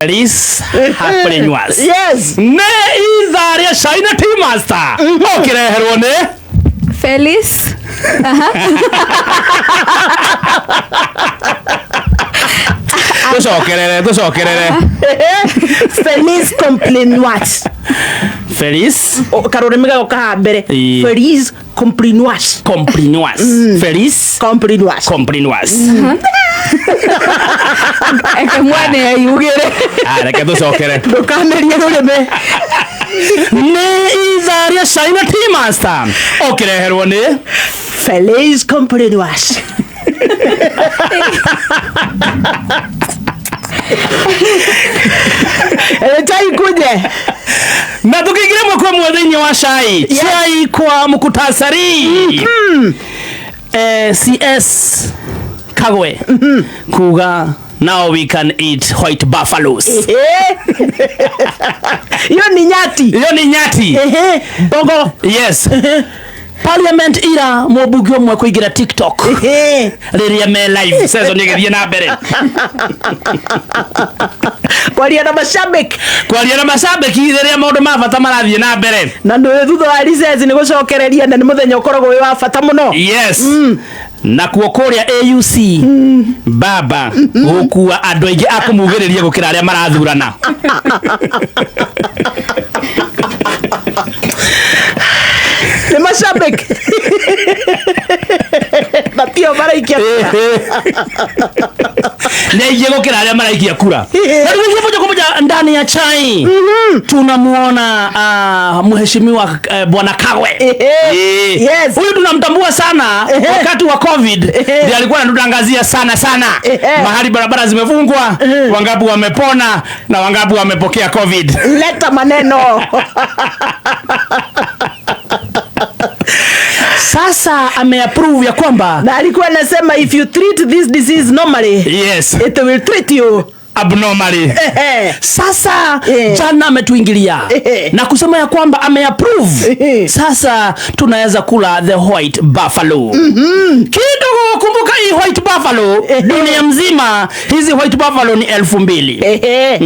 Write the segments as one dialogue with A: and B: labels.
A: Feliz Happiness.
B: Yes.
A: Nĩ ithaa rĩa cai na Tea Master ũkĩreherwo nĩ
C: Feliz.
A: Tũcokerere, tũcokerere.
B: Feliz cumpleaños.
A: Feliz
B: Karũrĩmĩ gako kaha mbere.
A: Ĩĩ.
B: Feliz cumpleaños.
A: Cumpleaños. Feliz
B: Cumpleaños.
A: Cumpleaños.
C: Eke mwana eyugire.
A: Ah, reke tũcokere.
B: Ndũkamerie rũrĩmĩ.
A: Nĩ ithaa rĩa cai na Tea Master ũkĩreherwo nĩ
B: Feliz cumpleaños. Chai kuje.
A: Na tukiingira mwaka mwe thĩinĩ wa cai. Chai kwa mukutasari. CS Kagwe kuga now we can eat white buffaloes.
B: Hiyo ni nyati.
A: Hiyo ni nyati.
B: Ehe.
A: Bogo. Yes. Parliament ira mũmbunge ũmwe kũingĩra TikTok
B: Ehe.
A: rĩrĩa me live season ĩgĩthiĩ na mbere.
B: Kwaria na mashabiki.
A: Kwaria na macambĩki rĩrĩa maũndũ ma bata marathiĩ na mbere.
B: Na ndå thutha wa recess nä gå cokereria na nä må thenya å koragwo wä wa bata må no.
A: Yes. Nakuo kũrĩa AUC baba gũkua andũ aingĩ a kũmugĩrĩria gũkĩra arĩa marathurana.
B: Nä macambĩki na tio maraikia kura.
A: Nĩ aingĩ gũkĩra arĩa maraikia kura. Na tukiingia moja kwa moja ndani ya chai, tunamuona mheshimiwa bwana Kagwe.
B: Ehe.
A: Eh.
B: Yes.
A: Huyu tunamtambua sana wakati wa COVID ndiye alikuwa anatutangazia sana sana
B: Ehe.
A: mahali barabara zimefungwa, wangapi wamepona na wangapi wamepokea COVID.
B: Leta maneno.
A: Sasa ameapprove ya kwamba
B: Na alikuwa anasema if you treat this disease normally,
A: yes,
B: it will treat you
A: abnormally.
B: Ehe.
A: Sasa
B: Eh.
A: jana ametuingilia
B: Eh.
A: na kusema ya kwamba ameapprove.
B: Eh.
A: Sasa tunaweza kula the white buffalo. Kidogo kumbuka hii white buffalo dunia mzima hizi white buffalo ni 2000.
B: Ehe.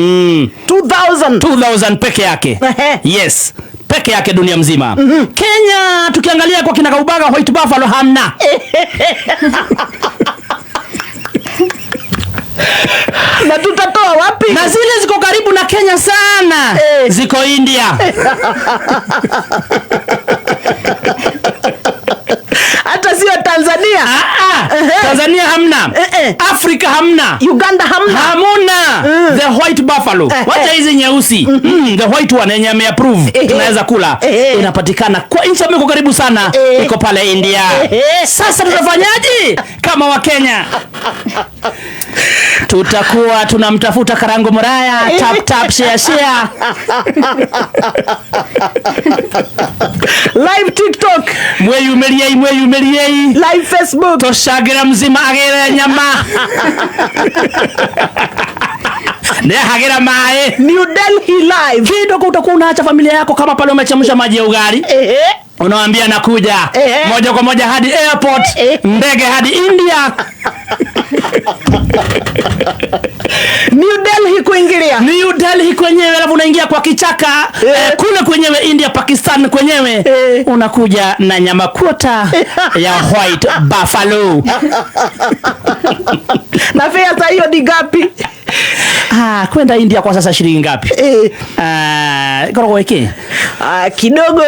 B: 2000.
A: 2000 peke yake.
B: Ehe.
A: Yes, peke yake dunia mzima. Kenya tukiangalia kwa kinagaubaga white buffalo hamna.
B: Na tutatoa wapi?
A: Na zile ziko karibu na Kenya sana
B: Eh.
A: ziko India.
B: Hata sio Tanzania.
A: Ah, ah. Tanzania hamna.
B: Eh, eh.
A: Afrika hamna.
B: Uganda hamna.
A: Hamuna the white buffalo.
B: Eh,
A: Wacha
B: eh.
A: hizi nyeusi. The white one yenye ameapprove
B: Eh, eh.
A: tunaweza kula.
B: Eh, eh.
A: Inapatikana kwa nchi ambayo iko karibu sana,
B: Eh.
A: iko pale India.
B: Eh.
A: Sasa tutafanyaje kama Wakenya? Tutakuwa tunamtafuta Karango Muraya, tap tap share share.
B: Live TikTok,
A: Mweyumĩriei, mweyumĩriei.
B: live Facebook.
A: Tũcangĩra mzima agĩre nyama. Nĩahagĩra maĩ.
B: New Delhi live.
A: Kidogo utakuwa unaacha familia yako kama pale umechemsha maji ya ugali.
B: Ehe.
A: Unawaambia nakuja
B: Ehe.
A: moja kwa moja hadi airport,
B: Ehe.
A: ndege hadi India.
B: New Delhi kuingilia.
A: New Delhi kwenyewe, alafu unaingia kwa kichaka kule kwenyewe India, Pakistan kwenyewe
B: Eh.
A: unakuja na nyama kuota ya white buffalo.
B: Na fare za hiyo ni ngapi?
A: Ah, kwenda India kwa sasa shilingi ngapi?
B: Eh.
A: Ah, korogwo iki
B: Ah, kidogo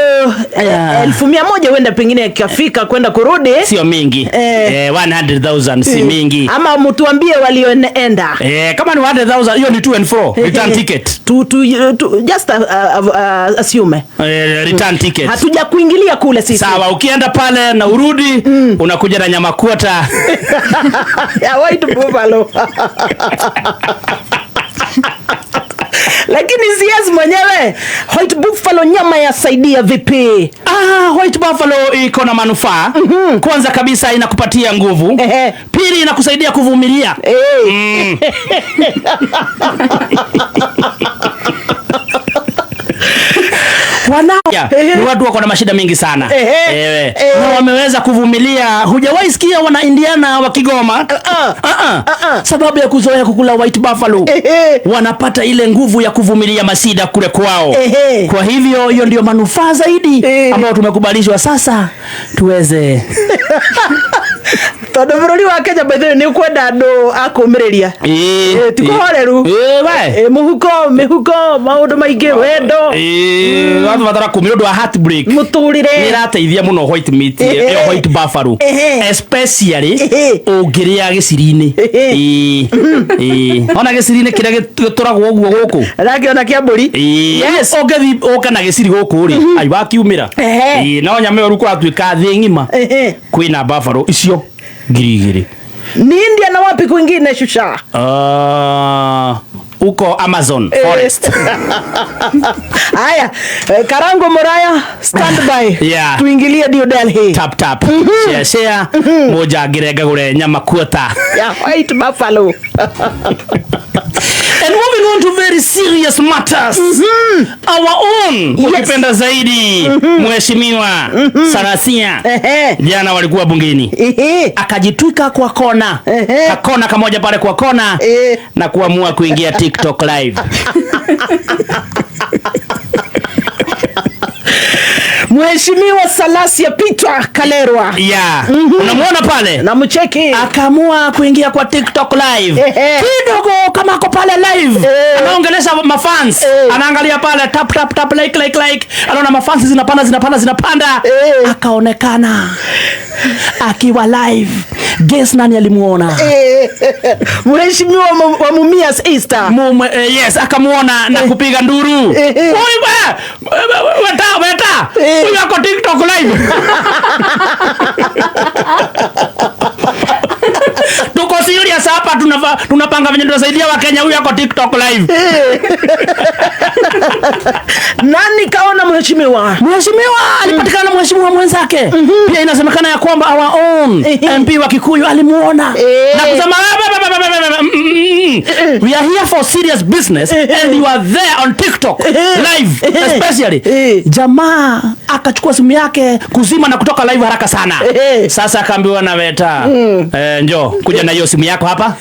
A: Aya.
B: 100,000 huenda pengine akafika kwenda kurudi.
A: Sio mingi.
B: Eh.
A: 100,000 si mingi.
B: Ama mtuambie walioenda.
A: Kama ni 100,000 hiyo ni 2 and 4 return ticket.
B: Tu, just assume.
A: Return ticket.
B: Hatuja kuingilia kule sisi.
A: Sawa, ukienda pale na urudi unakuja na nyama kuota.
B: Ya white buffalo. Lakini CS mwenyewe white buffalo nyama yasaidia vipi?
A: Ah, white buffalo iko na manufaa. Kwanza kabisa inakupatia nguvu.
B: Ehe.
A: Pili inakusaidia kuvumilia.
B: Eh. Wanao.
A: Yeah, ni watu wako na mashida mingi sana.
B: Ehe.
A: Ewe.
B: Ehe.
A: Na wameweza kuvumilia. Hujawahi sikia wana Indiana wakigoma?
B: Ah,
A: Ah,
B: ah.
A: Sababu ya kuzoea kukula white buffalo.
B: Ehe.
A: Wanapata ile nguvu ya kuvumilia masida kule kwao.
B: Ehe.
A: Kwa hivyo hiyo ndio manufaa zaidi
B: Ehe.
A: ambayo tumekubalishwa sasa tuweze
B: Tondu bururi wa Kenya by the way ni ukwenda andu a kumiriria.
A: Eh,
B: Ti kuhoreru.
A: Eh, we.
B: Muhuko mihuko maundu maingi wendo.
A: Eh, watu batara kumira undu wa heartbreak.
B: Muturire.
A: Nä ĩrateithia mũno white meat
B: Ehe.
A: ĩyo white buffalo
B: Ehe.
A: especially
B: Ehe.
A: ũngĩrĩa gĩciri-inĩ.
B: Ehe.
A: Ĩĩ, ĩĩ. Ona gĩciri-inĩ kĩrĩa gĩtũragwo ũguo gũkũ.
B: Rakiona kia mburi.
A: Ĩĩ.
B: Yes.
A: Ũngĩthiĩ ũke na gĩciri gũkũ rĩ, ai wakiumĩra.
B: Ehe.
A: Ĩĩ, no nyama ĩyo rĩu kũratuĩka thĩ ng'ima
B: Ehe.
A: kwĩna buffalo icio 2000.
B: Ni India na wapi kwingine shusha?
A: Ah, huko Amazon forest.
B: Haya, Karango Muraya stand by.
A: Yeah.
B: Tuingilie New Delhi.
A: Tap tap. Share share. Moja ngire ngagũre nyama kuota.
B: Yeah, white buffalo.
A: And moving on to very serious matters. Our own
B: Yes.
A: ukipenda zaidi Mheshimiwa Sarasia
B: Ehe.
A: jana walikuwa bungeni
B: Ehe.
A: akajitwika kwa kona
B: Ehe.
A: kakona kamoja pale kwa kona
B: Eh.
A: na kuamua kuingia TikTok live.
B: Mheshimiwa Salasia Peter Kalerwa.
A: Yeah. Unamuona pale?
B: Namcheki.
A: Akaamua kuingia kwa TikTok live.
B: Ehe.
A: Kidogo kama ako pale live.
B: Eh.
A: Anaongelesha mafans.
B: Eh.
A: Anaangalia pale tap tap tap like like like. Anaona mafans zinapanda zinapanda zinapanda.
B: Eh.
A: Akaonekana akiwa live. Guess nani alimuona?
B: Eh. Mheshimiwa wa Mumias Easter.
A: Mume, yes, akamuona na kupiga nduru.
B: Eh.
A: Oi we, weta weta.
B: Eh.
A: Huyu ako TikTok live. Tuko serious hapa tunapanga venye tunasaidia Wakenya, huyu ako TikTok live.
B: Nani kaona mheshimiwa?
A: Mheshimiwa alipatikana na mheshimiwa mwenzake. Pia inasemekana ya kwamba our own MP wa Kikuyu alimuona
B: Eh.
A: na kusema "Ah, ba, ba, ba, ba, ba, ba, We are here for serious business and you are there on TikTok live especially."
B: Eh.
A: Jamaa akachukua simu yake kuzima na kutoka live haraka sana.
B: Eh.
A: Sasa akaambiwa na Weta, njoo kuja na hiyo simu yako hapa.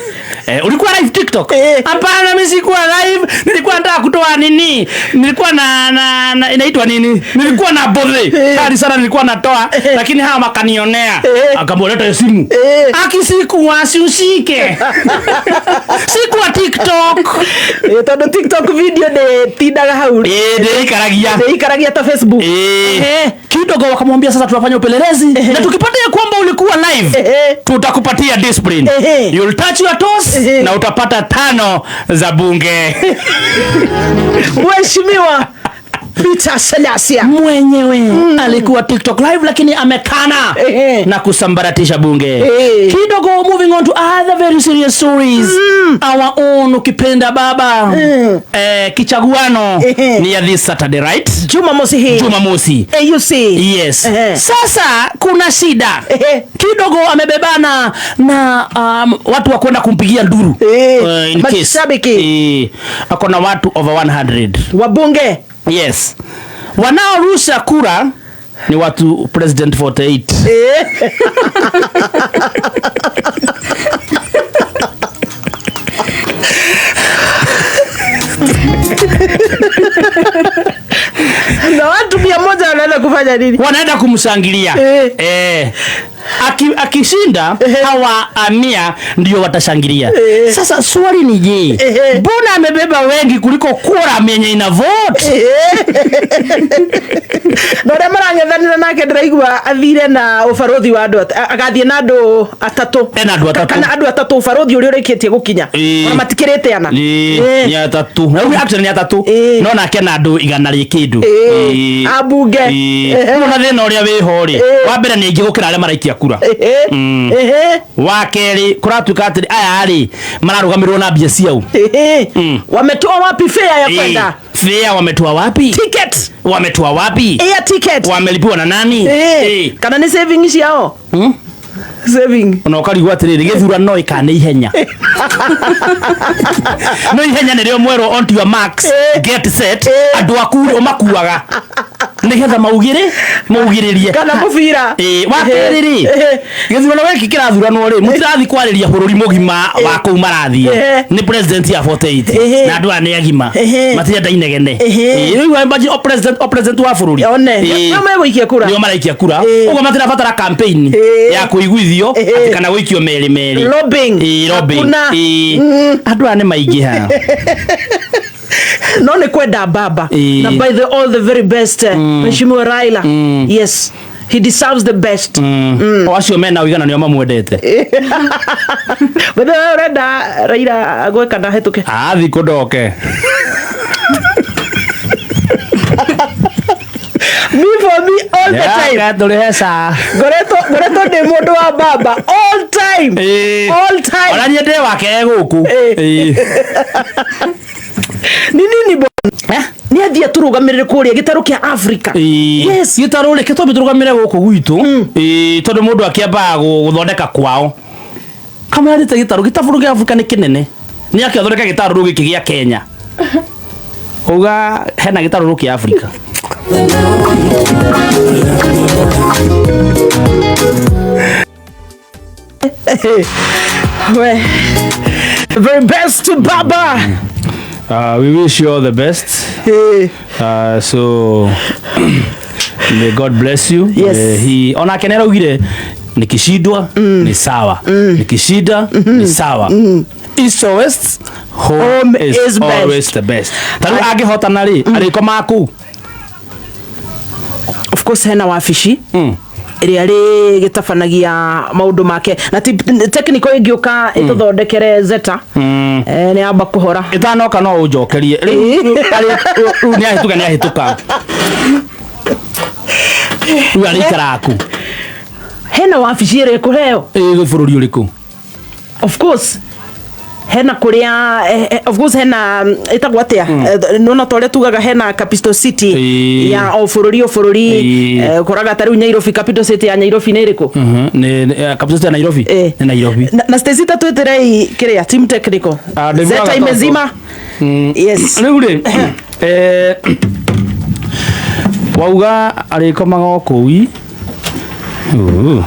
A: Ulikuwa live TikTok?
B: Eh.
A: Hapana, mimi sikuwa live. Nilikuwa nataka kutoa nini? Nilikuwa na inaitwa nini? Nilikuwa na bodhi. Kali sana nilikuwa natoa, lakini hawa wakanionea.
B: Eh.
A: Akaambia leta hiyo simu.
B: Eh.
A: Akisikuwa siushike. Sikuwa TikTok.
B: Tondu TikTok video nditindaga hau.
A: Eh, ndĩikaragia.
B: Ndĩikaragia ta Facebook.
A: Eh. Kidogo wakamwambia sasa tunafanya upelelezi na tukipata ya kwamba ulikuwa live
B: Ehe.
A: tutakupatia discipline.
B: Ehe.
A: You'll touch your toes
B: Ehe.
A: na utapata 5 za bunge.
B: Mheshimiwa Peter Salasia.
A: Mwenyewe alikuwa TikTok live lakini amekana
B: Ehe.
A: na kusambaratisha bunge.
B: Ehe.
A: Kidogo moving on to other very serious stories. Our own ukipenda baba. Kichaguano
B: Ehe.
A: ni ya this Saturday, right?
B: Jumamosi hii.
A: Jumamosi.
B: AUC.
A: Yes.
B: Ehe.
A: Sasa kuna shida.
B: Ehe.
A: Kidogo amebebana na watu wa kwenda kumpigia nduru.
B: Eh,
A: In case.
B: mashabiki.
A: Ako na watu over 100.
B: Wabunge.
A: Yes. Wanaorusha kura ni watu President 48.
B: Eh. Na watu 100 wanaenda kufanya nini?
A: Wanaenda kumshangilia.
B: Eh.
A: Eh. Akishinda hawa 100 ndio watashangilia.
B: Eh.
A: Sasa swali ni je,
B: Eh.
A: mbona amebeba wengi kuliko kura yenye ina vote?
B: Na ũrĩa marang'ethanĩra nake ndĩraigua athire na ũbarũthi wa andũ agathiĩ na andũ atatũ.
A: Ena andũ atatũ.
B: Kana andũ atatũ ũbarũthi ũrĩa ũrĩkĩtie gũkinya.
A: Eh.
B: Ona matikĩrĩte ana.
A: Ĩĩ, nĩ atatũ. Na rĩu actually nĩ atatũ.
B: Eh.
A: No nake na andũ 100 rĩ kĩndũ.
B: Eh.
A: Ĩĩ.
B: Ambunge.
A: Ĩĩ.
B: Ehe.
A: Rĩu ona thĩna ũrĩa wĩho rĩ,
B: Eh.
A: wa mbere nĩ aingĩ gũkĩra arĩa maraikia kura.
B: Ehe. Ehe.
A: Wa kerĩ kũratuĩka atĩ aya rĩ mararũgamĩrĩrwo na mbia ciao.
B: Ehe. Wametoa wapi fare ya kwenda?
A: Fare wametoa wapi?
B: Ticket.
A: Wametoa wapi?
B: Air ticket.
A: Wamelipiwa na nani?
B: Eh.
A: Eh.
B: Kana nĩ saving ciao? Saving.
A: Ona ũkarigwo atĩrĩrĩ gĩthurano ĩka nĩ ihenya. No ihenya nĩrĩo mwerwo on to your marks
B: Eh.
A: get set
B: Eh.
A: andũ aku ũmakuaga. Nĩgetha maugĩre maugĩrĩrie.
B: Kana mũbira.
A: Ĩĩ, wa kerĩ rĩ, gĩthurano gĩkĩ kĩrathuranwo rĩ, mũtirathi kwarĩria bũrũri mũgima wa kũu marathiĩ. Nĩ president ya 48 na andũ aya nĩ agima, matirenda inegene. Ĩĩ, rĩu imagine o president, o president wa bũrũri.
B: One.
A: Ĩĩ.
B: Nĩo megũikia kura.
A: Nĩo maraikia kura. Ũguo matirabatara campaign ya kũiguithio atĩ kana gũikio merĩ merĩ.
B: Lobbying.
A: Ĩĩ, lobbying.
B: Hakuna.
A: Ĩĩ. Andũ aya nĩ maingĩha.
B: No nĩ kwenda baba. Na by the all the very best, Mheshimiwa Raila. Yes, he deserves the best.
A: O acio mena ũigana nĩo mamwendete.
B: By the way, ũrenda Raila agwe kana ahĩtũke?
A: Athi kũndoke.
B: Me for me all the time.
A: Tũrĩhe ca.
B: Ngoretwo ndĩ mũndũ wa baba all time. All time.
A: Ona niĩ ndĩ wake e gũkũ.
B: Ĩĩ. Ni nini bwana? Nĩ athiĩ atũrũgamĩrĩre kũrĩa gĩtarũ kĩa Africa.
A: Yes. Gĩtarũ rĩ, kĩtwambe tũrũgamĩre gũkũ gwitũ. Ĩĩ, tondũ mũndũ akĩambaga gũthondeka kwao. Kama arĩte gĩtarũ, gĩtabũrũ kĩa Africa nĩ kĩnene. Nĩ akĩathondeka gĩtarũrũ gĩkĩ gĩa Kenya. Uga hena gĩtarũrũ kĩa Africa.
B: We. The very best to baba.
A: We wish you all the best. So may God bless you.
B: Yes.
A: He onake nĩ araugire nikishindwa ni sawa, nikishinda ni sawa. East or west, home,
B: Home
A: is,
B: is best.
A: always the best. Ta rĩu angĩhotana rĩ, arĩkoma kũu.
B: Of course hena wabici ĩrĩa rĩ gĩtabanagia maũndũ make na technical ĩngĩũka ĩtũthondekere zeta, nĩ yamba kũhora.
A: Ĩtanoka no ũnjokerie rĩu rĩu nĩ ahĩtũka, nĩ ahĩtũka, rĩu arĩikaraga kũ?
B: Hena wabici ĩrĩa ĩkũheo.
A: Ĩ bũrũri ũrĩkũ?
B: Of course hena kũrĩa, of course hena, ĩtagwo atĩa? Nĩwona ta ũrĩa tugaga hena capital city ya o bũrũri o bũrũri. Ũkoraga ta rĩu Nairobi, capital city ya Nairobi nĩ ĩrĩkũ?
A: Nĩ capital city ya Nairobi? Nĩ Nairobi.
B: Na Stacy, tatwĩtĩrei kĩrĩa team technical.
A: Ah, ndĩmuonaga
B: Zeta
A: toto.
B: imezima. Yes.
A: Rĩu rĩ, wauga arĩkomaga o kũu i. Uu.